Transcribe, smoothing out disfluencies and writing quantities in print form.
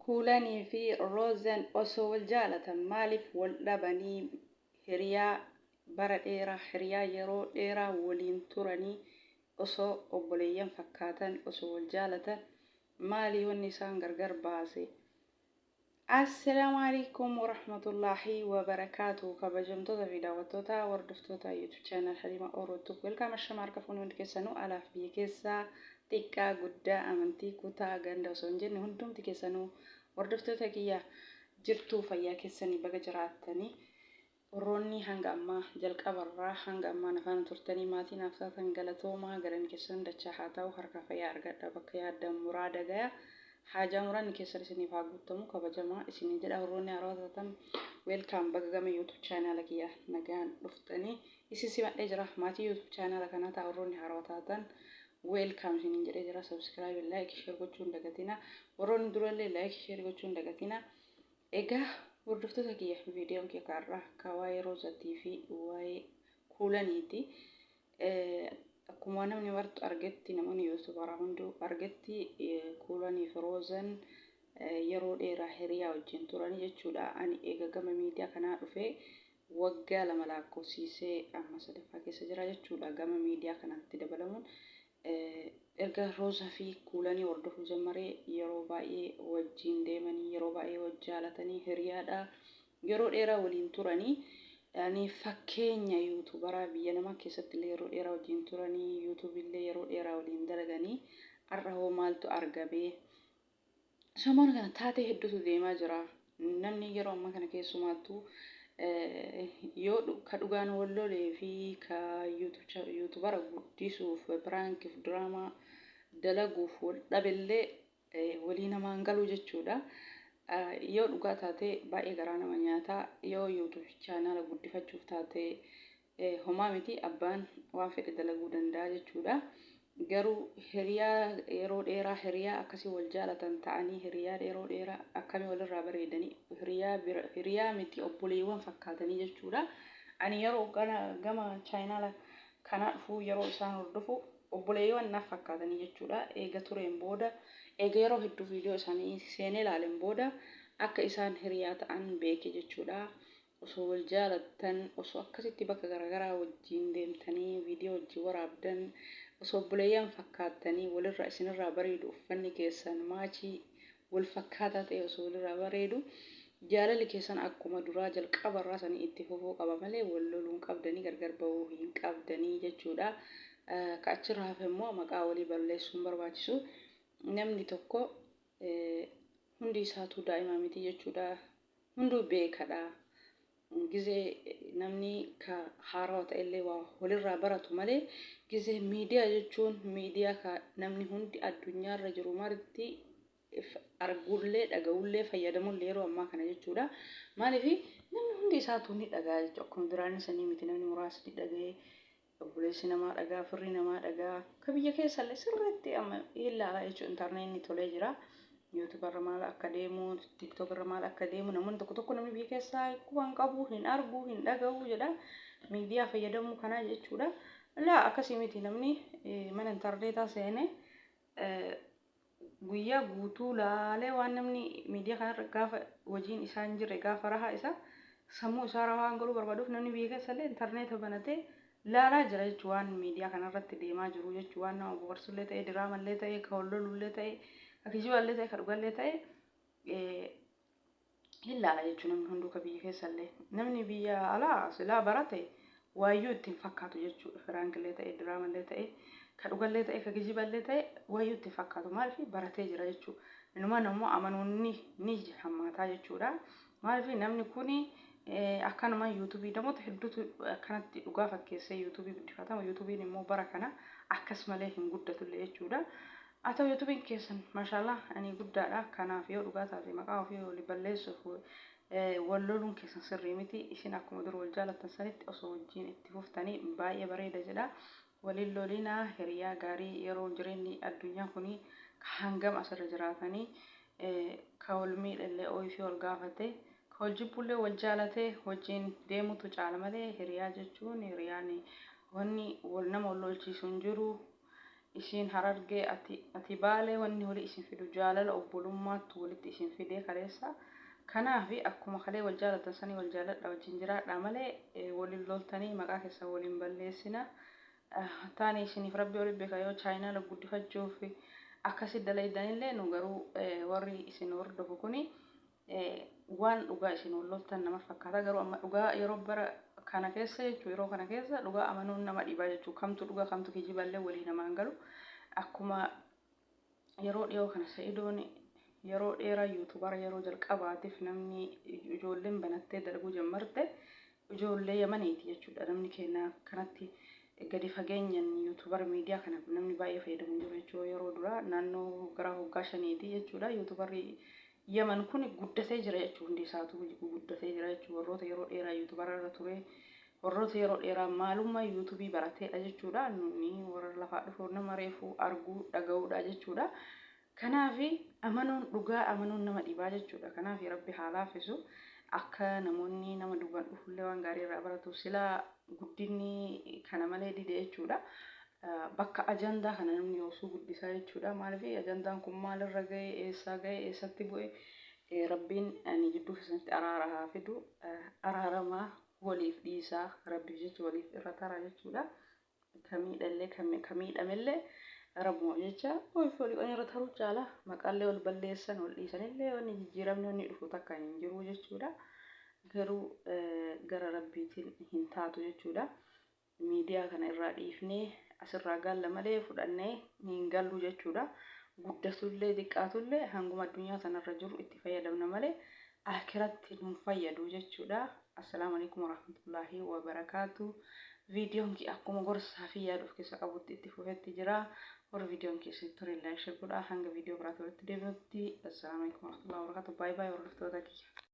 Kuulanii fi Roozan osoo wal jaalatan maaliif wal dhabanii hiriyaa bara dheeraa hiriyaa yeroo dheeraa waliin turanii osoo obboleeyyan fakkaatan osoo wal jaalatan maali wanni isaan gargar baase? Assalaamu alaikum warahmatullaahi wabarakaatu. Kabajamtoota fi daawwattoota hordoftoota YouTube channel Halima Oro Tube, welcome. Ashama, harka fuunee hundi keessanuu, alaaf biyya keessaa, xiqqaa guddaa, amantii, kutaa, ganda osoo hin jenne, hundumti keessanuu hordoftoota kiyya, jirtuu? Fayyaa keessanii? Baga jiraattanii. Warroonni hanga ammaa jalqabarraa hanga ammaa na faana turtanii maatii naaf taatan, galatoomaa, galanni keessan dachaa haa ta'u. Harkaa fayyaa argadha, bakka yaaddan muraada gaya, haajaa muraanni keessan isiniif haa guutamu, kabajamaa isinii jedha. Warroonni haarawaa taatan, welcome, baga gama YouTube channel kiyya nagaan dhuftanii isin simadhee jira. Maatii YouTube channel kanaa ta'a. Warroonni haarawaa taatan, welcome isiniin jedhee jira. Subscribe, like, share gochuun dagatina. Warroonni durallee like, share gochuun dagatina. Egaa hordoftoota kiyya, viidiyoon kiyya kaarraa ka waa'ee Roozatii fi waa'ee Kuulaniiti. Akkuma namni martu argetti, namoonni YouTuberaa hunduu argetti, Kuulanii fi Roozan yeroo dheeraa hiriyaa wajjin turanii jechuudha. Ani eega gama miidiyaa kanaa dhufee waggaa 2 lakkoofsiisee amma sadaffaa keessa jira jechuudha. Gama miidiyaa kanaatti dabalamuun erga Roozaa fi Kuulanii hordofuu jammaree, yeroo baay'ee wajjin deemanii, yeroo baay'ee waj jaalatanii, hiriyaadha. Yeroo dheeraa waliin turanii, ani fakkeenya YouTuberaa biyya namaa keessatti illee yeroo dheeraa wajjin turanii, YouTube illee yeroo dheeraa waliin dalaganii, har'a hoo maaltu argame? Samoona kana taatee hedduutu deemaa jira. Namni yeroo ammaa kana keessumaattuu yoo ka dhugaan wal lolee fi ka YouTubera guddisuuf, prankiif, diraamaa dalaguuf wal dhabellee walii namaan galuu jechuudha. Yoo dhugaa taate baay'ee garaa nama nyaata. Yoo YouTube channela guddifachuuf taate, homaa miti, abbaan waan fedhe dalaguu danda'a jechuudha. Garuu hiriyaa yeroo dheeraa, hiriyaa akkasii wal jaalatan ta'anii, hiriyaa yeroo dheeraa akkamii walirraa bareedanii, hiriyaa hiriyaa miti, obboleewwan fakkaatanii jechuudha. Ani yeroo gama channela kanaa dhufuu, yeroo isaan hordofu, obboleewwan naaf fakkaatanii jechuudha. Eega tureen booda, eega yeroo hedduu viidiyoo isaanii seenee ilaalen booda, akka isaan hiriyaa ta'an beeke jechuudha. Osoo wal jaalattan, osoo akkasitti bakka garaagaraa wajjin deemtanii viidiyoo wajjin waraabdan, osoo obboleeyyan fakkaattanii walirraa isinirraa bareedu, uffanni keessan matchii wal fakkaataa ta'e osoo walirraa bareedu, jaalalli keessan akkuma duraa jalqabarraa sanii itti fufuu qaba malee wal loluun qabdanii, gargar bahuu hin qabdanii jechuudha. Ka achirraa hafe immoo maqaa walii balleessuun barbaachisu. Namni tokko hundi isaatuu daa'ima miti jechuudha. Hunduu beekadha. Gizee namni ka haarawaa ta'ellee waa walirraa baratu malee, gizee miidiyaa jechuun miidiyaa ka namni hundi addunyaarra jiru marti arguullee, dhaga'ullee, fayyadamullee yeroo ammaa kana jechuudha. Maaliif namni hundi isaatuu ni dhaga'a jechuudha. Akkuma duraanii sanii miti, namni muraasni dhaga'ee, obboleessi namaa dhagaa, firri namaa dhagaa, ka biyya keessallee sirriitti amma ilaalaa jechuudha. Intarneetni tolee jira. YouTuberra maal akka deemu, TikTokerra maal akka deemu, namoonni tokko tokko namni biyya keessaa quba hin qabu, hin argu, hin dhaga'u jedha. Miidiyaa fayyadamuu kanaa jechuudha. Laa, akkasii miti. Namni mana intarneetaa seene guyyaa guutuu laalee, waan namni miidiyaa kanarra gaafa hojiin isaa hin jirre, gaafa rahaa isaa sammuu isaa rahaa godhuu barbaaduuf, namni biyya keessallee intarneeta banatee laalaa jira jechuun, waan miidiyaa kanarratti deemaa jiru jechuun, waan nama bohaarsullee ta'e, diraamallee ta'e, ka wal lolullee ta'e, ka kijiballee ta'e, ka dhugallee ta'e hin laala jechuun namni hunduu ka biyya keessallee. Namni biyya alaa silaa barate waayyuu ittiin fakkaatu jechuudha. Prankillee ta'e, diraamallee ta'e, ka dhugallee ta'e, ka kijiballee ta'e, waayyuu ittiin fakkaatu. Maaliif? Baratee jira jechuudha. Inumaan immoo amanuun ni hammaataa jechuudha. Maaliif? Namni kuni akkanuma YouTubeii namoota hedduutu akkanatti dhugaa fakkeessee YouTubeii guddifatama. YouTubeiin immoo bara kana akkas malee hin guddatullee jechuudha. Haa ta'u, YouTubeiin keessan maashaallah ani guddaadha. Kanaaf yoo dhugaa taate maqaa ofii walii balleessuuf wal loluun keessan sirrii miti. Isin akkuma dur wal jaalattan sanitti osoo wajjin itti fuftanii baay'ee bareeda jedha. Waliin lolinaa. Hiriyaa gaarii yeroo jireenyi addunyaa kuni hangam asirra jiraatanii, ka wal miidhallee ooyifii wal gaafate, ka wal jibbullee wal jaalate wajjin deemutu caala malee, hiriyaa jechuun hiriyaan wanni wal nama wal lolchiisu hin jiru. Ishiin Harargee ati ati Baalee wanni wali isin fidu jaalala obbolummaattu walitti isin fidee kaleessa. Kanaafi akkuma kalee wal jaalattan sanii wal jaaladha wajjin jiraadhaa malee walin loltanii maqaa keessan wal hin balleessina. Taani isiniif rabbi oli beeka yoo chaayinaala guddifachuuf akkasi dalaydanillee nu garuu warri isin hordofu kuni waan dhugaa isin wal loltan nama fakkaata garuu amma dhugaa yeroo bara kana keessa jechuu yeroo kana keessa dhugaa amanuun nama dhibaa jechuu kamtu dhugaa kamtu kijiballee walii namaan galu akkuma yeroo dhiyoo kana Sa'idoon yeroo dheeraa yuutubara yeroo jalqabaatiif namni ijoolleen banattee dalaguu jammarte ijoollee Yamaniiti jechuudha. Namni keenya kanatti gadi fageenyan yuutubara miidiyaa kana namni baay'ee fayyadamu hin jiru jechuudha. Yeroo duraa naannoo gara waggaa shaniiti jechuudha. Yuutubarri Yaman kun guddatee jira jechuudha. Hundi isaatu guddatee jira jechuudha. Warroota yeroo dheeraa yuutubara irra ture warroota yeroo dheeraa maalummaa yuutubii barateedha jechuudha. Nuni warra lafaa dhufu nama reefuu arguu dhaga'uudha jechuudha. Kanaaf amanuun dhugaa amanuun nama dhibaa jechuudha. Kanaaf Rabbi haa laaffisu. Akka namoonni nama duubaan dhufullee waan gaarii irraa baratu silaa guddinni kana malee dide jechuudha. Bakka ajandaa kana namni yoosuu guddisaa jechuudha. Maaliif ajandaan kun maalirra ga'e, eessaa ga'e, eessatti bu'e Rabbiin ani jidduu keessanitti araara haa fidu. Araaramaa waliif dhiisaa Rabbiif jecha waliif irra taraa jechuudha. Ka miidhallee ka miidhamellee Rabbumaaf jecha ofi walii irra taruu caala maqaallee wal balleessan wal dhiisanillee wanni jijjiiramni wanni dhufu takka hin jiru jechuudha. Garuu gara Rabbiitiin hin taatu jechuudha. Miidiyaa kana irraa dhiifnee asirraa galla malee fudhannee hin gallu jechuudha. Guddatullee xiqqaatullee hanguma addunyaa tanarra jiru itti fayyadamna malee akiratti nun fayyadu jechuudha. Assalaamu alaikum warahmatullaahi wabarakaatu. Viidiyoon kee akkuma gorsaa fi yaada of keessa qabutti itti fufetti jira. Warri viidiyoon kee isin tole like share godhaa. Hanga viidiyoo biraatti walitti deebinutti. Assalaamu alaikum warahmatullaahi wabarakaatu. Baay baay hordoftoota kiyya.